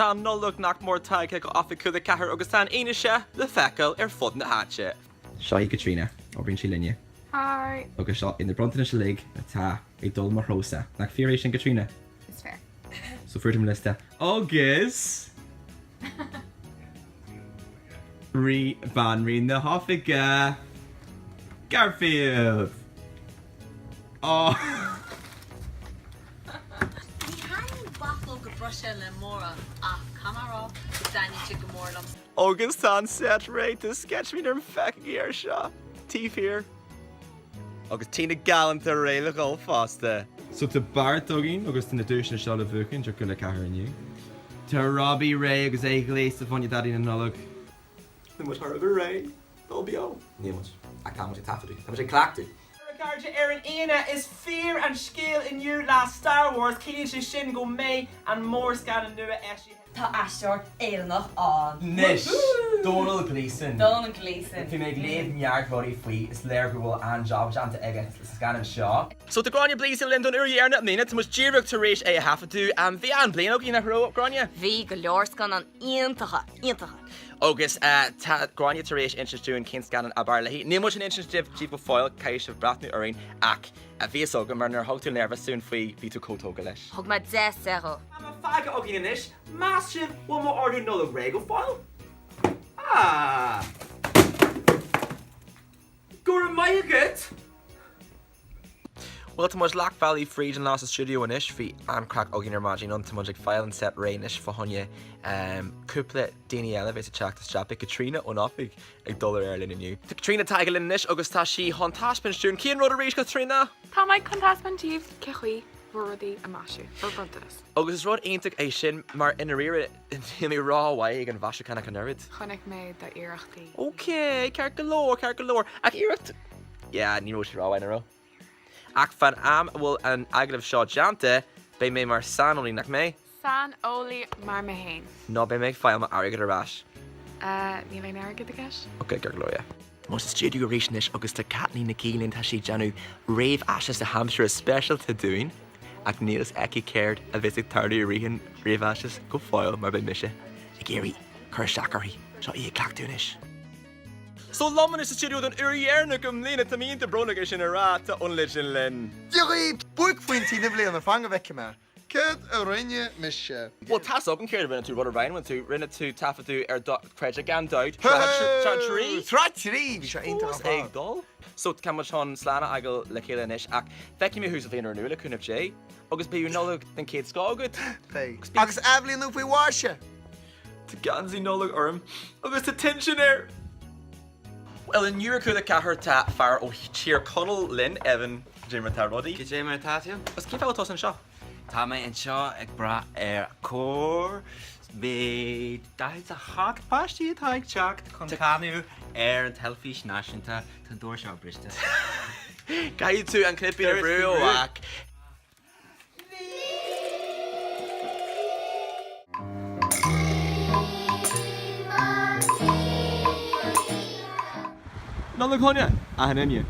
Tá an Nollaig nach mór tagtha go Oifig Cúla 4 agus tá an fhianaise le feiceáil ar fud na háite. Seo í Caitríona, oibríonn sí linne. Hi! Agus seo iad na bronntanais uilig atá ag dul mo threosa. Nach fíor é sin Caitríona? Is fíor. So fuair tú mo liosta. Agus! Rí, Banríon na hOifige! Garfield! Aww! Ní thaitníonn bachlóga breise le mórán ach caithfidh mé a rá go dtaitníonn siad go mór liom. Agus tá an set réidh, tá sceitimíní orm feicigí air seo taobh thiar. Agus Tina galánta réidh le dhul fosta. So tá beart againn agus tá na duaiseanna seo le buachaint ar Cúla 4 inniu. Tá Robbie réidh agus é gléasta fá choinne Daidí na Nollag. Tá muid thar a bheith réidh dul beo. Níl muid, ach tá muid ag taifeadadh. Tá muid ag cleachtadh. A chairde, ar an Aoine, is fíor an scéal inniu lá Star Wars. Ciallaíonn sé sin go mbeidh an mórscannán nua eisithe. Tá aisteoir Éireannach ann! Anois, Domhnall Gleeson. Domhnall Gleeson. Bhí mé ag léamh neart rudaí faoi, is léir go bhfuil an-job déanta aige sa scannán seo. So tá Gráinne Blizzard linn don uair dheireanach i mbliana, tá muid díreach tar éis é a thaifeadadh. Bhí an-bliain againn, nach raibh, Gráinne? Bhí go leor scannán iontacha, iontacha. Agus tá Gráinne tar éis insint dúinn cén scannán ab fhearr léi. Níl muid chun insint daoibh go fóill, caithfidh sibh breathnú orainn ach bhí fhios agam mar nuair a thug tú an léirmheas dúinn faoi bhí tú chomh tógtha leis. Thug mé 10 as 10 dó. Tá mé fágtha againn anois, meas sibh bhfuil m'ordú Nollag réidh go fóill? Ah! Go raibh maith agat! Bhuel, tá muid leath bealaigh fríd an lá sa stiúideo anois. Bhí an-chraic againn ar maidin ann. Tá muid ag fáil an set réidh anois fá choinne cúpla daoine eile a bheas ag teacht isteach. Beidh Caitríona ón oifig ag dul ar aer linn inniu. Tá Caitríona tagtha linn anois agus tá sí chun taispeáint dúinn cén rud arís, Caitríona? Tá mé chun taispeáint daoibh cé chaoi bhur rudaí a maisiú, bhur bronntanas. Agus is rud iontach é sin mar i ndáiríre níl mé rómhaith ag an mhaisiúchán ach an oiread. Chonaic mé d'iarrachtaí. Ok, ceart go leor, ceart go leor. Ach iarracht, yeah, ní raibh sé rómhaith, an raibh? Ach fan am a bhfuil an agallamh seo déanta, beidh mé mar saineolaí, nach mbeidh? Saineolaí mar mé fhéin. Nó beidh mé ag fáil m'airgead ar ais. Eh, níl aon airgead i gceist. Ok, ceart go leor, yeah. Tá muid sa stiúideo arís anois agus tá Caitlín Nic Aoidh linn, tá sí ag déanamh réamhaisnéis na haimsire speisialta dúinn ach níl fhios aici céard a bheas ag tarlú i rith an réamhaisnéis go fóill mar beidh mise ag iarraidh cur isteach uirthi. Seo í ag cleachtadh anois. So liom anois sa stiúideo don uair dheireanach i mbliana, tá mé iontach brónach é sin a rá, tá Ionlaid linn. Dia dhaoibh! Buaicphointí na bliana, fan go bhfeicfidh mé. Céard a rinne mise? Bhuel, tá's agam céard a rinne tú, rud a rinne tú, rinne tú taifeadadh ar Podchreidte gan dabht, Sraith 3! Sraith 3! Bhí sé iontach ar Fós fad. ag dul. So, tá muid chun slán a fhágáil le chéile anois ach feicfidh mé thú sa bhliain úrnua le cúnamh Dé. Agus beidh Nollaig den chéad scoth agat. Beidh. Agus athbhliain nua faoi mhaise! Tá geansaí Nollag orm agus tá tinteán air! Bhuel, inniu ar Cúla 4 tá fear ó Thír Chonaill linn, Evan, cad é mar atá rudaí? Cad é mar atá tú? Agus cén fáth a bhfuil tusa anseo? Tá mé anseo ag brath ar corr méid 48 páistí atá ag teacht chun canadh ar an teilifís náisiúnta. Tá an doras seo briste. Caithfidh tú an cnaipín a bhrú, a mhac. Nollaig Shona, achan duine.